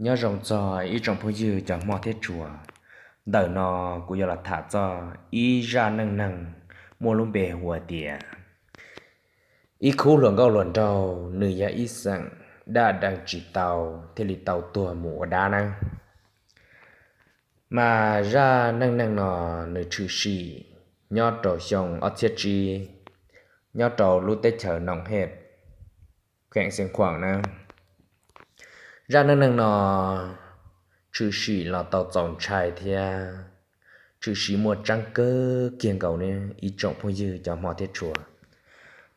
Nyob zoo txog ib tsoom phooj ywg cov hmov thiab tshua. Ntawm no kuv yuav los tham txog ib zaj neej neeg muaj lub npe hu ua tias ib khub hluas nkauj hluas nraug, nws yog ib xeem daj deev tsis tau thiaj li tau tuag mus ua dab nawb. Mas zaj neej neeg no nws tshwm sim nyob rau xyoo ob txhiab tsib, nyob rau lub teb chaws Noom Hej, kheem Xeev Khuam na. Zaj neej neeg no tshwm sim los tau txaus ntshai thiab tshwm sim muaj tseeb kawg kiag nkaus ne ib tsoom phooj ywg cov hmov thiab tshua.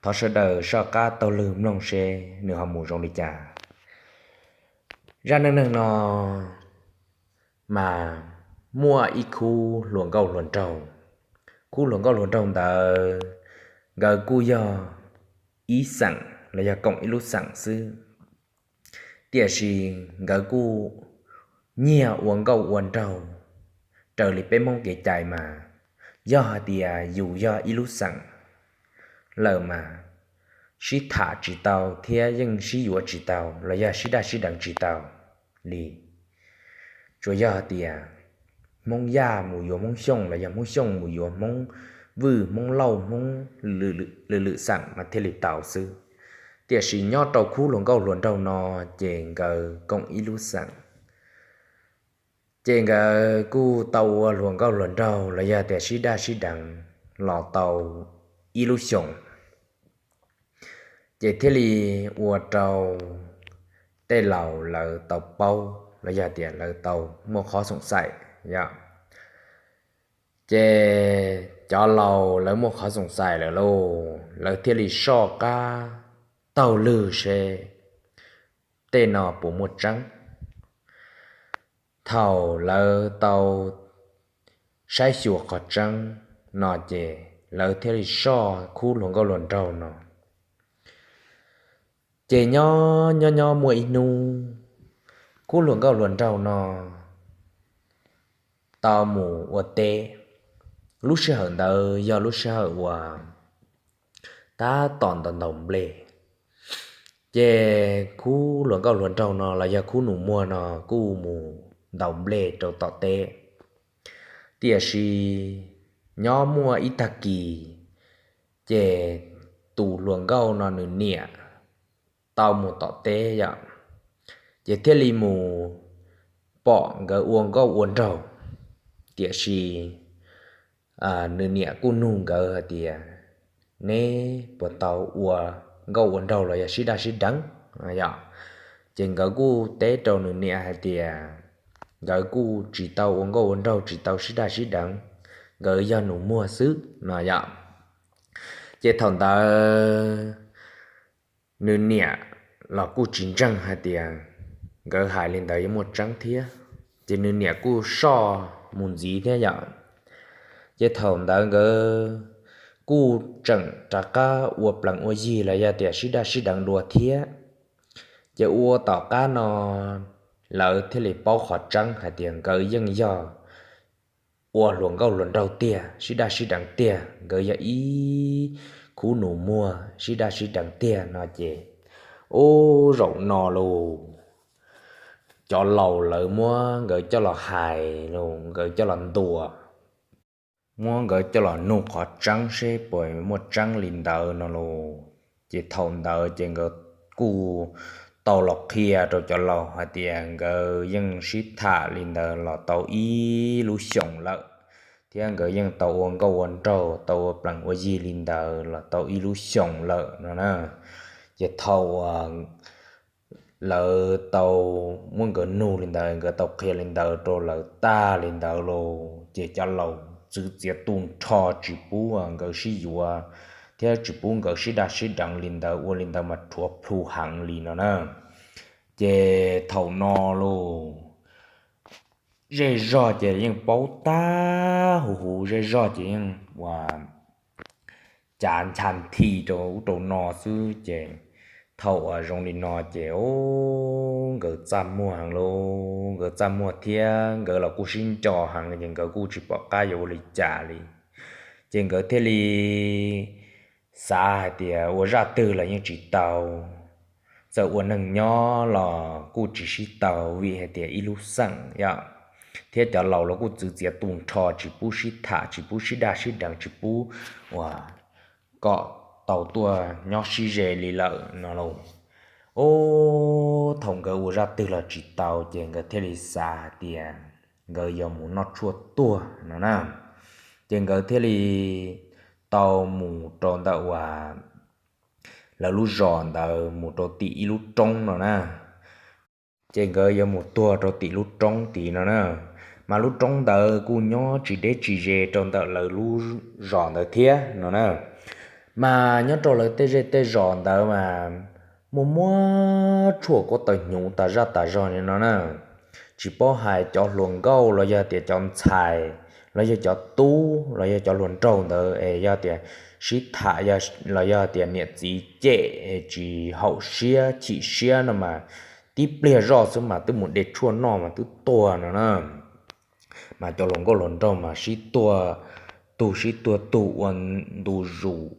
Thov sawv daws soj qab taug lw mloog seb nws ho mus zoo li cas. Zaj neej neeg no mas muaj ib khub hluas nkauj hluas nraug. Khub hluas nkauj hluas nraug ntawd nkawd kuj yog ib xeem los yog koom ib lub xeem xwb, tiam sis nkawd kuj nyiag ua nkauj ua nraug raws li peb Hmoob kev cai mas, yog hais tias yus yog ib lub xeem lawm mas sib tham tsis tau thiab yeej sib yuav tsis tau los yog sib daj sib deev tsis tau li. Tsuas yog hais tias Hmoob Yaj mus yuav Hmoob Xyooj los yog Hmoob Xyooj mus yuav Hmoob Vwj, Hmoob Lauj, Hmoob lwm lwm xeem mas thiaj li tau xwb. Tiam sis nyob rau khub hluas nkauj hluas nraug no ces nkawd koom ib lub xeem, ces nkawd kuj tau ua hluas nkauj hluas nraug los yog tias sib daj sib deev los tau ib lub xyoos, ces thiaj li ua rau tej laus lawv tau paub los yog tias lawv tau muaj qhov xoom xaim yom. Ces cov laus lawv muaj qhov xoom xaim lawm lauj, lawv thiaj li soj qab taug lw seb tej no puas muaj tseeb. Thaum lawv tau saib xyuas qhov tseeb no ces lawv thiaj li soj khub hluas nkauj hluas nraug no. Ces nyob nyob nyob muaj ib hnub, khub hluas nkauj hluas nraug no tau mus ua teb. Lub sij hawm ntawd yog lub sij hawm uas tab tom ntaus ntaus nplej, ces khub hluas nkauj hluas nraug no los yog khub nus muag no kuj mus ntaus nplej rau tom teb. Tiam sis nyob muaj ib tag kis, ces tus hluas nkauj no nws niam tau mus tom teb yom, ces thiaj li mus pom nkawd ua nkauj ua nraug. Tiam sis nws niam kuj nug nkawd hais tias, neb puas tau ua nkauj ua nraug los yog sib daj sib deev yom? Ces nkawd kuj teb rau nws niam hais tias nkawd kuj tsis tau ua nkauj ua nraug, tsis tau sib daj sib deev, nkawd yog nus muag xwb no yom. Ces thaum ntawd nws niam los kuj tsis ntseeg hais tias nkawd hais li ntawd yuav muaj tseeb thiab, ces nws niam kuj soj mus ntxiv thiab yom. Ces thaum ntawd nkawd kuj tseem rov qab ua plees ua yig los yog tias sib daj sib deev dua thiab. Ces ua tom qab no lawv thiaj li paub qhov tseeb hais tias nkawd yeej yog ua hluas nkauj hluas nraug tiag, sib daj sib deev tiag, nkawd yog ib khub nus muag sib daj sib deev tiag no ces, ub, zaum no los cov laus lawv muab nkawd coj los hais los nkawd coj los ntuas, muab nkawd coj los nug qhov tseeb seb puas muaj tseeb li ntawd no los. Ces thaum ntawd ces nkawd kuj tau los qhia rau cov laus hais tias nkawd yeej sib tham li ntawd los tau ib lub xyoos lawm, thiab nkawd yeej tau ua nkauj ua nraug, tau ua plees ua yig li ntawd los tau ib lub xyoos lawm no na. Ces thaum lawv tau muab nkawd nug li ntawd, nkawd tau qhia li ntawd rau lawv tag li ntawd los ces cov laus txwv txiav tu nrho tsis pub nkawd sib yuav thiab tsis pub nkawd sib daj sib deev li ntawd, ua li ntawd mas rhuav plhu heev li no na. Ces thaum no los zej zog ces yeej paub tag huv huv, zej zog ces yeej ua cas ncha nthi rau ub rau no xwb. Ces thaum uas zoo li no ces nkawd txaj muag heev lauj, nkawd txaj muag thiab nkawd los kuj sib nco heev ces nkawd kuj tsis pom qab yuav ua li cas li. Ces nkawd thiaj li xav hais tias ua zaj twg los yeej tsis tau, txawm ua neeg nyob los kuj tsis sib tau vim hais tias ib lub xeem yom, thiab cov laus los kuj txwv txiav tu nrho tsis pub sib tham tsis pub sib daj sib deev tsis pub uas kom tau tuaj nyob sib ze li lawm no lauj. Ub, thaum nkawd ua zaj twg los tsis tau ces nkawd thiaj li xav hais tias nkawd yuav mus noj tshuaj tuag no na. Ces nkawd thiaj li tau mus rau ntawm uas lawv lub zos ntawd mus rau tim ib lub roob no na. Ces nkawd yuav mus tuag rau tim lub roob tid no na. Mas lub roob ntawd kuj nyob tsis deb tsis ze rau ntawm lawv lub zos ntawd thiab no na. Mas nyob rau lawv tej zej tej zos ntawd mas muaj muab tshuaj kuab taws hnyuv tas zaj tas zog li no na. Tsis paub hais cov hluas nkauj los yog tias cov ntxhais los yog cov tub los yog cov hluas nraug ntawd es yog tias sib tham los yog tias niam txiv cem tsis haum siab chim siab no mas tib pliag zoj xwb mas twb mus de tshuaj noj mas twb tuag no na. Mas cov hluas nkauj hluas nraug mas sib tuag, tug sib tuag tug ua ntu zus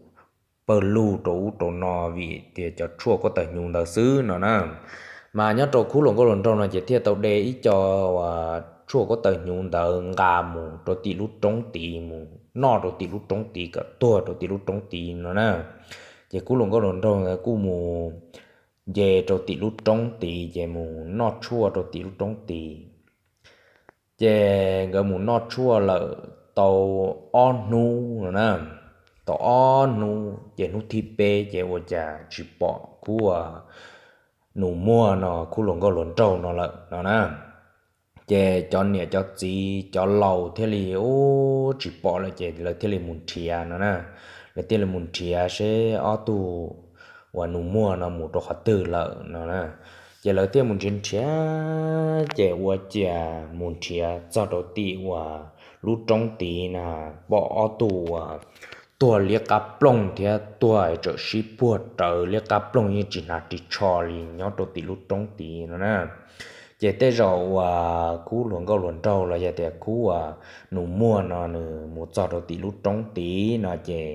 pawg lug rau ub rau no vim tias cov tshuaj kuab taws hnyuv ntawd xwb no na. Mas nyob rau khub hluas nkauj hluas nraug no ces thiaj tau de ib co uas tshuaj kuab taws hnyuv ntawd nqa mus rau tim lub roob tid mus noj rau tim lub roob tid kom tuag rau tim lub roob tid no na. Ces khub hluas nkauj hluas nraug ntawd kuj mus nce rau tim lub roob tid ces mus noj tshuaj rau tim lub roob tid. Ces nkawd mus noj tshuaj lawm tau ob hnub no na, tau ob hnub ces hnub thib peb ces ua cas tsis pom khub nus muag no khub hluas nkauj hluas nraug no lawm no na. Ces cov niam cov txiv cov laus thiaj li ub tsis pom lawm ces lawv thiaj li mus nrhiav no na. Lawv thiaj li mus nrhiav seb ob tug uas nus muag no mus rau qhov twg lawm no na. Ces lawv thiaj mus nrhiav nrhiav ces ua cas mus nrhiav txog rau tim uas lub roob tid na, pom ob tug uas tuag liab qab ploog thiab tuag tsawm sib puag rawv liab qab ploog yeej tsis hnav ris tsho li nyob rau tim lub roob tid no na. Ces tej zaum uas khub hluas nkauj hluas nraug los yog tias khub uas nus muag no nws mus txog rau tim lub roob tid no ces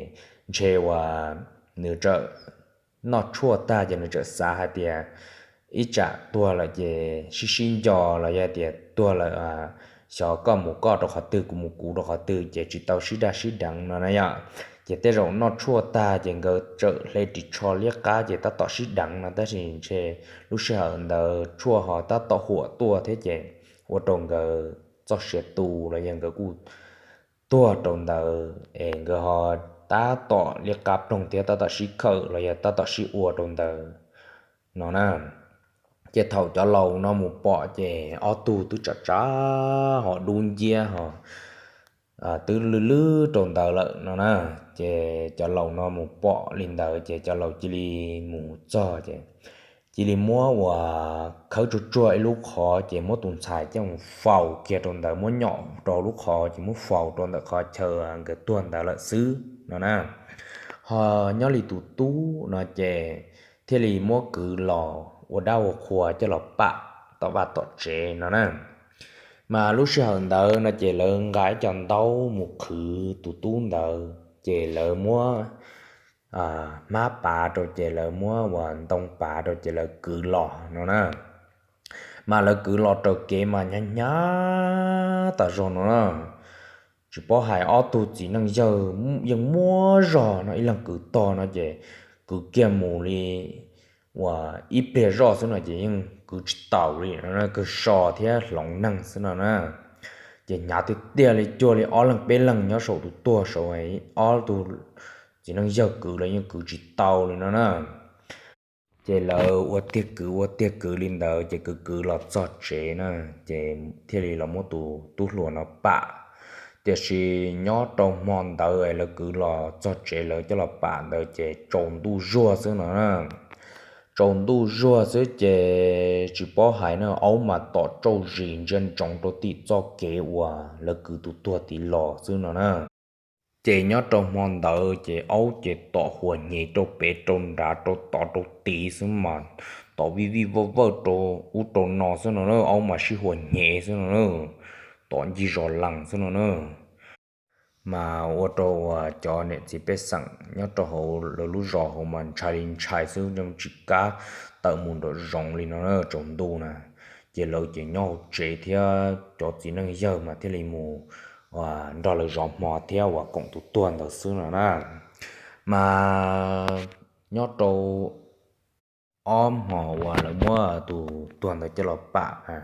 ntshe uas nws txawm noj tshuaj tag ces nws txawm xav hais tias ib tsam tuag lawm ces sib sib nco los yog tias tuag lawm xyov koj mus koj rau qhov twg kuv mus kuv rau qhov twg ces tsis tau sib daj sib deev no na yom. Ces tej zaum noj tshuaj tag ces nkawd txawm hle ris tsho liab qab ces tab tom sib deev no tab sis ntshe lub sij hawm ntawd tshuaj ho tab tom huam tuaj thiab ces ua rau nkawd txoj sia tu los yog nkawd kuj tuag rau ntawd es nkawd ho tab tom liab qab ploog thiab tab tom sib khawm los yog tab tom sib ua rau ntawd no na. Ces thaum cov laus no mus pom ces ob tug twb tsav tsav ho dub nciab ho twb lwj lwj rau ntawd lawm no na. Ces cov laus no mus pom li ntawd ces cov laus cia li mus txog ces cia li muab uas khawb tsuag tsuag ib lub qhov ces muab tus ntxhais coj mus faus kiag rau ntawd, muab nyom rau lub qhov ces muab faus rau ntawm qhov chaw nkawd tuag ntawd lawm xwb no na. Ho nyob li tus tub no ces thiaj li muab kwv los ua dab ua qhua coj los pam tom vaj tom tsev no na. Mas lub sij hawm ntawd no ces lawv nqa ib co ntaub mus qhwv tus tub ntawd ces lawv muab hmab pav rau ces lawv muab uas ntoo pav rau ces lawv kwv los no na. Mas lawv kwv los raws kev mas hnyav hnyav tas zog no na. Tsis paub hais ob tug txiv neej yawg yeej muaj zog no ib leeg kwv tog no ces kwv kiag mus li uas ib pliag zoj xwb no ces yeej kwv tsis taus li no, kawg so thiab hloov neeg xwb no na. Ces hnyav tiag tiag li cuag li ob leeg peb leeg nyob saum tus tuag saud, ob tug txiv neej yawg kwv los yeej kwv tsis tau li no na. Ces lawv ua tiag kwv ua tiag kwv li ntawd ces kwv kwv los txog tsev na, ces thiaj li los muab tus tub hluas no pam. Tiam sis nyob rau hmo ntawd lawv kwv los txog tsev lawv coj los pam ntawd ces tsaus ntuj zuag xwb no na. Tsaus ntuj zuag xwb ces tsis paub hais na, aub mas tom tsauj zis ntsia ntsoov rau tim txoj kev uas lawv kwv tus tuag tid los xwb no na. Ces nyob rau hmo ntawd ces aub ces tom huas hnyev rau pem rau nrad rau tod rau tid xwb mas tom vij vij vawj vawj rau ub rau no xwb no na, aub mas sib huas hnyev xwb no na, tom ncig zos lees xwb no na. Mas ua rau uas cov niam txiv pej xeem nyob rau hauv lawv lub zos hauv mas ntshai li ntshai xwb, tsis kam tawm mus nram zoov li no na, tsaus ntuj na. Ces lawv ces nyob hauv tsev thiab cov txiv neej yawg mas thiaj li mus nrog lawv zov hmo thiab uas koom tus tuag ntawd xwb no na. Mas nyob rau ob hmos uas lawv muab tus tuag ntawd coj los pam na,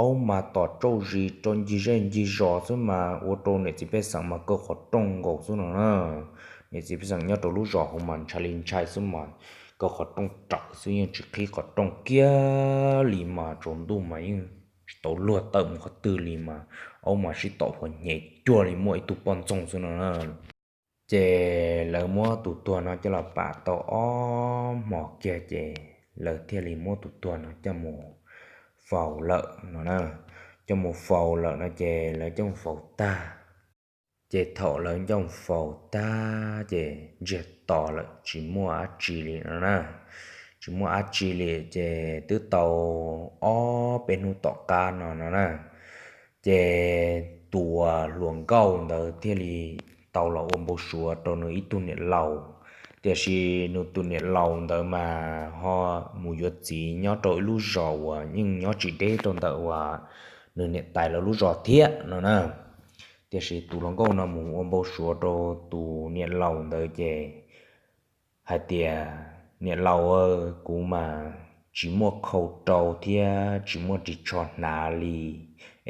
aub mas tom tsauj zis rau ncig zej ncig zos xwb mas ua rau niam txiv pej xeem mas kaw qhov rooj nkaus xwb no na. Niam txiv pej xeem nyob rau lub zos hauv mas ntshai li ntshai xwb mas kaw qhov rooj rawv xwb, yeej tsis qhib qhov rooj kiag li mas tsaus ntuj mas yeej tsis tau luag tawm mus qhov twg li mas aub mas sib tom huas hnyev cuag li muaj ib tug poj ntxoog xwb no na. Ces lawv muab tus tuag no coj los pam tau ob hmos kiag ces lawv thiaj li muab tus tuag no coj mus faus lawm no na. Coj mus faus lawm no ces lawv coj mus faus tag. Ces thaum lawv coj mus faus tag ces ntsiag to lawm tsis muaj dab tsi li no na. Tsis muaj dab tsi li ces twb tau ob peb hnub tom qab no no na. Ces tus hluas nkauj ntawd thiaj li tau los ua npau suav rau nws ib tug niam laus. Tiam sis nws tus niam laus ntawd mas ho mus yuav txiv nyob rau ib lub zos uas yeej nyob tsis deb rau ntawm uas nws niam tais lawv lub zos thiab no na. Tiam sis tus hluas nkauj no mus ua npau suav rau tus niam laus ntawd ces hais tias, Niam laus, kuv mas tsis muaj khau rau thiab tsis muaj ris tsho hnav li,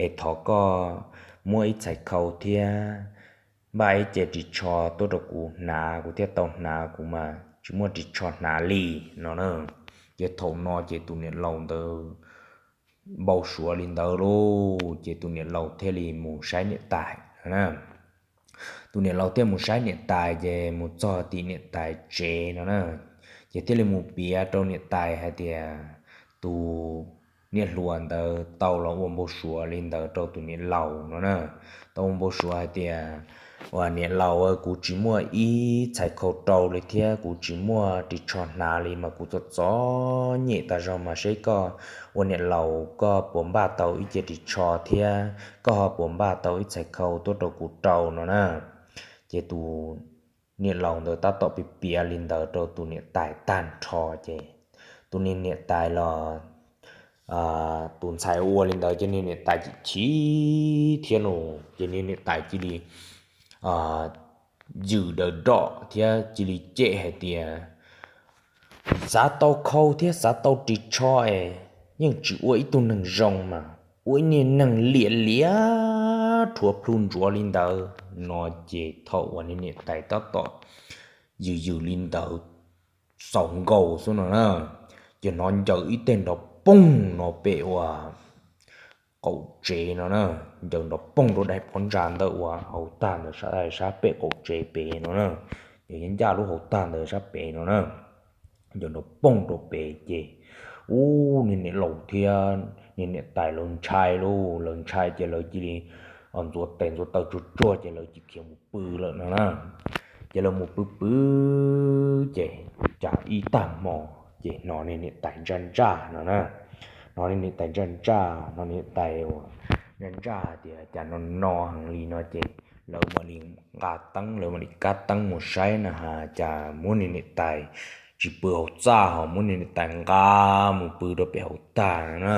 es thov koj muab ib txhais khau thiab npaj ib ce ris tsho tuaj rau kuv hnav, kuv thiaj tau hnav, kuv mas tsis muaj ris tsho hnav li no na. Ces thaum no ces tus niam laus ntawd npau suav li ntawd lauj, ces tus niam laus thiaj li mus saib niam tais no na. Tus niam laus thiaj mus saib niam tais ces mus txog tim niam tais tsev no na, ces thiaj li mus piav rau niam tais hais tias tus niam hluas ntawd tau los ua npau suav li ntawd rau tus niam laus no na. Tau ua npau suav hais tias, Uas niam laus, kuv tsis muaj ib txhais khau rau li thiab kuv tsis muaj ris tsho hnav li mas kuv txom txom nyem tas zog mas seb koj ua niam laus koj puas npaj tau ib ce ris tsho thiab koj ho puas npaj tau ib txhais khau tuaj rau kuv rau no na. Ces tus niam laus ntawd tab tom piav piav li ntawd rau tus niam tais tag nrho ces tus niag niam tais los, tus ntxhais ua li ntawd ces niag niam tais chim chim thiab no, ces niag niam tais cia li yws daws roj thiab cia li cem hais tias, Xav tau khau thiab xav tau ris tsho es yeej tsis ua ib tug neeg zoo mas ua ib niag neeg liam liam rhuav plhu ntsuav li ntawd no. Ces thaum uas niag niam tais tab tom yws yws li ntawd xaus nkaus xwb no na, ces hnov ncaws ib teg nrov poog no pem uas qaum tsev no na, ncaws nrov poog rau daim phab ntsa ntawm uas hauv tag ntawd, sab pem qaum tsev pem no na, ces ncaj lub hauv tag ntawd sab pem no na. Ncaws nrov poog rau pem ces, ub, niag niam laus thiab niag niam tais lawv ntshai lauj, lawv ntshai ces lawv cia li ntxuav tes ntxuav taw tsuag tsuag ces lawv cia li khiav mus pw lawm no na. Ces lawv mus pw pw ces cas ib tag hmo ces hnov niag niam tais ntsaj ntsaj no na. Hnov niag niam tais ntsaj ntsaj, hnov niag niam tais ntsaj ntsaj tias cas no no heev li no ces lawv mam li nqa teeb, lawv mam li kab teeb mus saib no has cas muab niag niam tais tsis pw hauv txaj ho muab niag niam tais nqa mus pw rau pem hauv tag no na.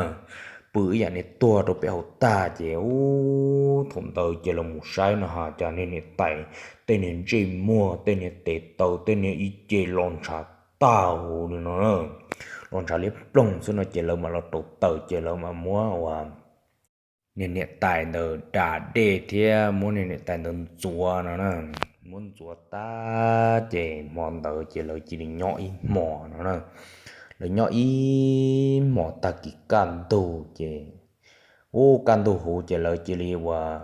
Pw ib yam niag tuag rau pem hauv tag ces, ub, thaum ntawd ces lawv mus saib no has cas niag niam tais tej niag ntsej muag, tej niag tes taw, tej niag ib ce los ntshav tag huv li no na. Los ntshav liab ploog xwb no ces lawv mam los rauv taws ces lawv mam muab uas niag niam tais ntawd da dej thiab muab niag niam tais ntawd ntxuav no na. Muab ntxuav tag ces hmo ntawd ces lawv cia li nyob ib hmos no na. Lawv nyob ib hmos tag kis kaj ntug ces, ub, kaj ntug huv ces lawv cia li uas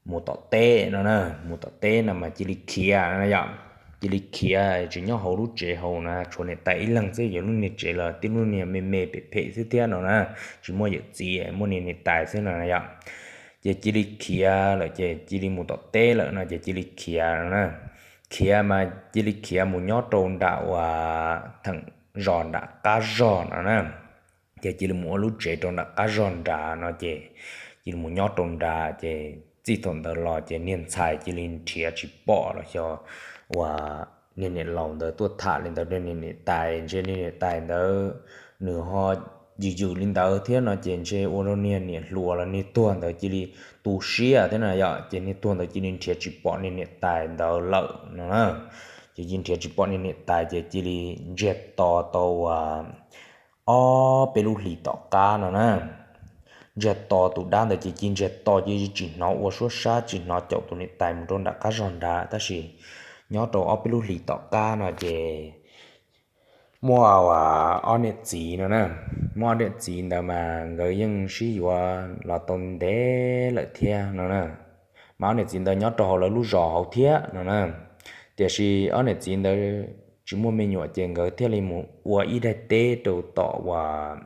mus tom teb no na. Mus tom teb no mas cia li khiav no yom. Cia li khiav, tsis nyob hauv lub tsev hauv na, tshuav niam tais ib leeg xwb, yog lub niag tsev los tib lub niag me me phem phem xwb thiab no na, tsis muaj yawm txiv, muaj niag niam tais xwb no yom. Ces cia li khiav lawm ces cia li mus tom teb lawm no ces cia li khiav no na. Khiav mas cia li khiav mus nyob rau nram uas theem zos nram qab zog no na. Ces cia li mus ua lub tsev rau nram qab zog nrad no ces cia li mus nyob rau nrad ces txij thaum ntawd los ces niag ntxhais cia li nrhiav tsis pom los xyov uas niag niam laus ntawd tuaj tham li ntawd rau niag niam tais, ntshe niag niam tais ntawd nws ho yws yws li ntawd thiab no ces ntshe ua rau niag niam hluas los niag tuag ntawd cia li tu siab thiab no yom, ces niag tuag ntawd cia li nrhiav tsis pom niag niam tais ntawd lawm no na. Ces cia li nrhiav tsis pom niag niam tais ces cia li ntsiag to tau ob peb lub hlis tom qab no na. Ntsiag to tus dab ntawd ces cia li ntsiag to ces tsis hnov ua suab sab tsis hnov caum tus niam tais mus rau nram qab zog nrad, tab sis nyob rau ob peb lub hlis tom qab no ces muaj ob niam txiv no na. Muaj ob niam txiv ntawd mas nkawd yeej sib yuav los tau ntev lawm thiab no na. Mas ob niam txiv ntawd nyob rau hauv lawv lub zos hauv thiab no na. Tiam sis ob niam txiv ntawd tsis muaj me nyuam ces nkawd thiaj li mus ua ib daim teb rau tom uas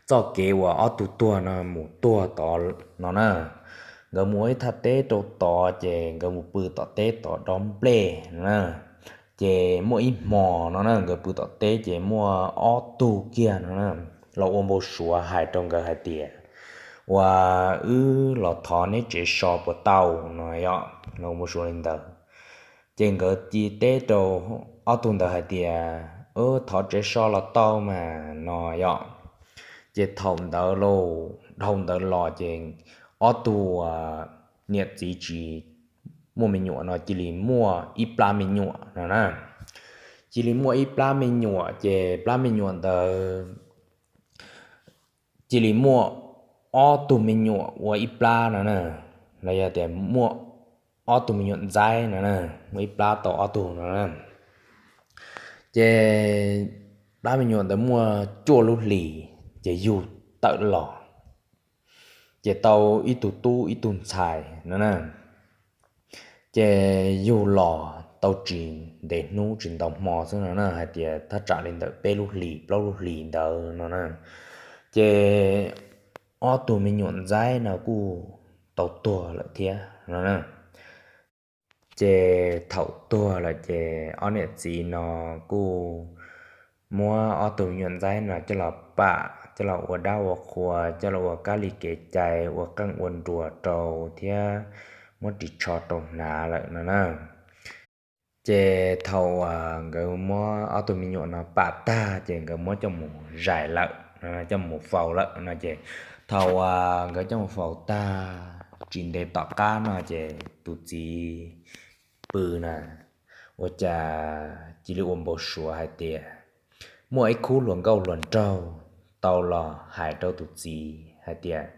txoj kev uas ob tug tuag no mus tuag tod no na. Nkawd mus ua ib thaj teb rau tod ces nkawd mus pw tom teb tod dob nplej no na. Ces muaj ib hmo no na nkawd pw tom teb ces muaj ob tug kiag no na los ua npau suav hais rau nkawd hais tias, uas wb los thov neb tsev so puas tau no yom, los ua npau suav li ntawd. Ces nkawd cia li teb rau ob tug ntawd hais tias, thov tsev so los tau mas no yom. Ces thaum ntawd los dhau ntawd los ces ob tug niam txiv tsis muaj me nyuam no cia li muaj ib plab me nyuam no na. Cia li muaj ib plab me nyuam ces plab me nyuam ntawd cia li muaj ob tug me nyuam ua ib plab no na, los yog tias muaj ob tug me nyuam ntxaib no na, muaj ib plab tau ob tug no na. Ces plab me nyuam ntawd muaj cuaj lub hlis ces yug tawm los, ces tau ib tug tub ib tug ntxhais no na. Ces yug los tau tsis ntev hnub tsis ntau hmo xwb no na, hais tias thaj tsam li ntawm peb lub hlis plaub lub hlis ntawd no na, ces ob tug me nyuam ntxaib no kuj tau tuag lawm thiab no na. Ces thaum tuag lawm ces ob niam txiv no kuj muab ob tug me nyuam ntxaib no coj los pam, coj los ua dab ua qhua, coj los ua kab li kev cai, ua qeej ua nruas rau thiab muab ris tsho rau hnav lawm no na. Ces thaum uas nkawd muab ob tug me nyuam no pam tag ces nkawd muab coj mus zais lawm, coj mus faus lawm no ces thaum uas nkawd coj mus faus tag tsis ntev tom qab no ces tus txiv pw na, ua cas cia li ua npau suav hais tias muaj ib khub hluas nkauj hluas nraug tau los hais rau tus txiv hais tias,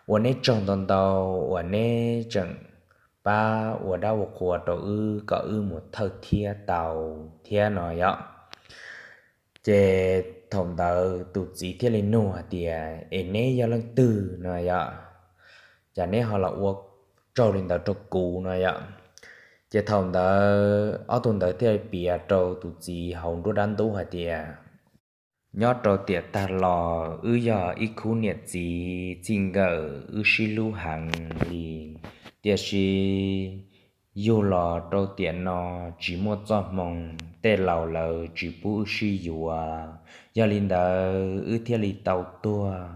ua neb tsaug ntau ntau uas neb tseem pab ua dab ua qhua rau wb kom wb mus thawj thiab tau thiab no yom. Ces thaum ntawd tus txiv thiaj li nug hais tias, es neb yog leej twg no yom, cas neb ho los ua tsaug li ntawd rau kuv no yom. Ces thaum ntawd ob tug ntawd thiaj li piav rau tus txiv hauv nruab dab ntub hais tias, nyob rau tiam tag los wb yog ib khub niam txiv txij nkawm wb sib hlub heev li, tiam sis yug los rau tiam no tsis muaj txoj hmoo, tej laus lawv tsis pub wb sib yuav, yog li ntawd wb thiaj li tau tuag,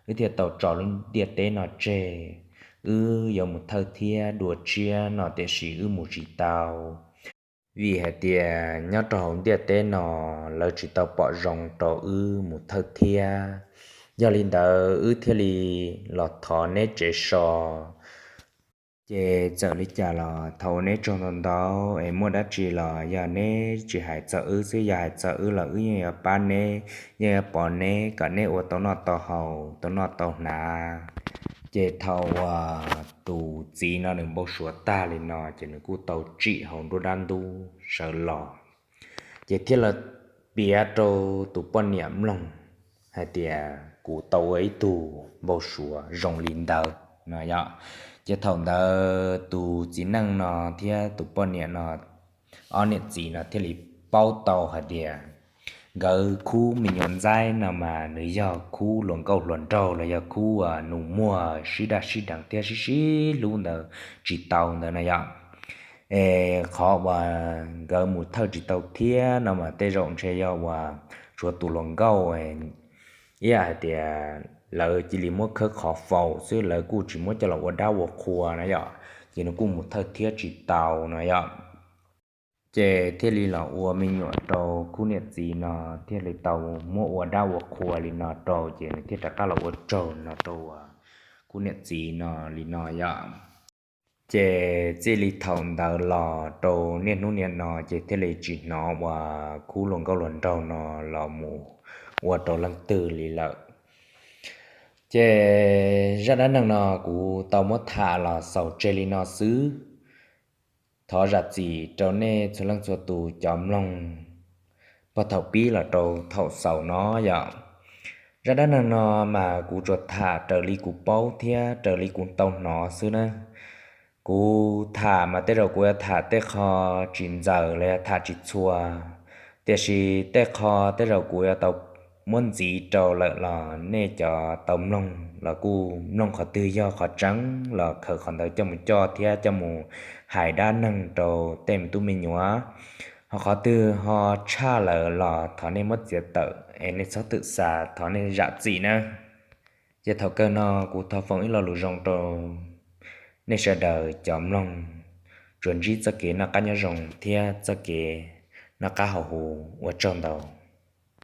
wb thiaj tau tso lub ntiaj teb no tseg. Wb yuav mus thawj thiab dua tshiab no tiam sis wb mus tsis tau, vim hais tias nyob rau hauv ntiaj teb no lawv tsis tau pom zoo rau wb mus thawj thiab. Yog li ntawd wb thiaj li los thov neb tsev so. Ces txawm li cas los thov ua neb tsaug ntau ntau, es muaj dab tsi los yog neb tsis hais txog wb xwb, yog hais txog wb los wb yeej yuav pab neb, yeej yuav pov neb kom neb ua tau noj tau haus tau noj tau hnav. Ces thaum uas tus txiv no nws npau suav tag li no ces nws kuj tau tsim hauv nruab dab ntub sawv los, ces thiaj li piav rau tus poj niam mloog hais tias, kuv tau ua ib tug npau suav zoo li ntawd no yom. Ces thaum ntawd tus txiv neej no thiab tus poj niam no, ob niam txiv no thiaj li paub tau hais tias nkawd khub me nyuam ntxaib no mas nws yog khub hluas nkauj hluas nraug los yog khub nus muag sib daj sib deev thiab sib sib hlub ntawd tsis tau ntawd no yom. Es qhov uas nkawd mus thawj tsis tau thiab no mas tej zaum ntshe yog uas tshuav tus hluas nkauj ib yam hais tias lawv cia li muab khawb qhov faus xwb, lawv kuj tsis muab coj los ua dab ua qhua no yom, ces nws kuj mus thawj thiab tsis tau no yom. Ces thiaj li los ua me nyuam rau khub niam txiv no, thiaj li tau muab ua dab ua qhua li no rau, ces nws thiaj rov qab los ua tsaug no rau khub niam txiv no li no yom. Ces txij li thaum ntawd los rau niaj hnub niaj no ces thiaj li tsis hnov uas khub hluas nkauj hluas nraug no los mus ua rau leej twg li lawm. Ces zaj dab neeg no kuv tau muab tham los xaus tseg li no xwb. Thov zam txim rau nej txhua leej txhua tus cov mloog puag thaum pib los rau thaum xaus no yom. Zaj dab neeg no mas kuv tsuas tham raws li kuv paub thiab raws li kuv tau hnov xwb na. Kuv tham mas tej zaum kuv yuav tham tej qho tsis ntxaws los yog tham tsis txhua, tiam sis tej qho tej zaum kuv yuav tau muab ntxiv rau lawm los nej cov tau mloog los kuj mloog qhov twg yog qhov tseeb los khaws qhov ntawd coj mus coj thiab coj mus hais dab neeg rau tej me tub me nyuam. Ho qhov twg ho tshaj lawm los thov nej muab txiav tawm es nej txhob twm xa, thov nej zam txim nawb. Ces thaum kawg no kuv thov foom ib lo lus zoo rau nej sawv daws cov mloog, tsuas ntsib txoj kev noj qab nyob zoo thiab txoj kev noj qab haus huv, ua tsaug ntau.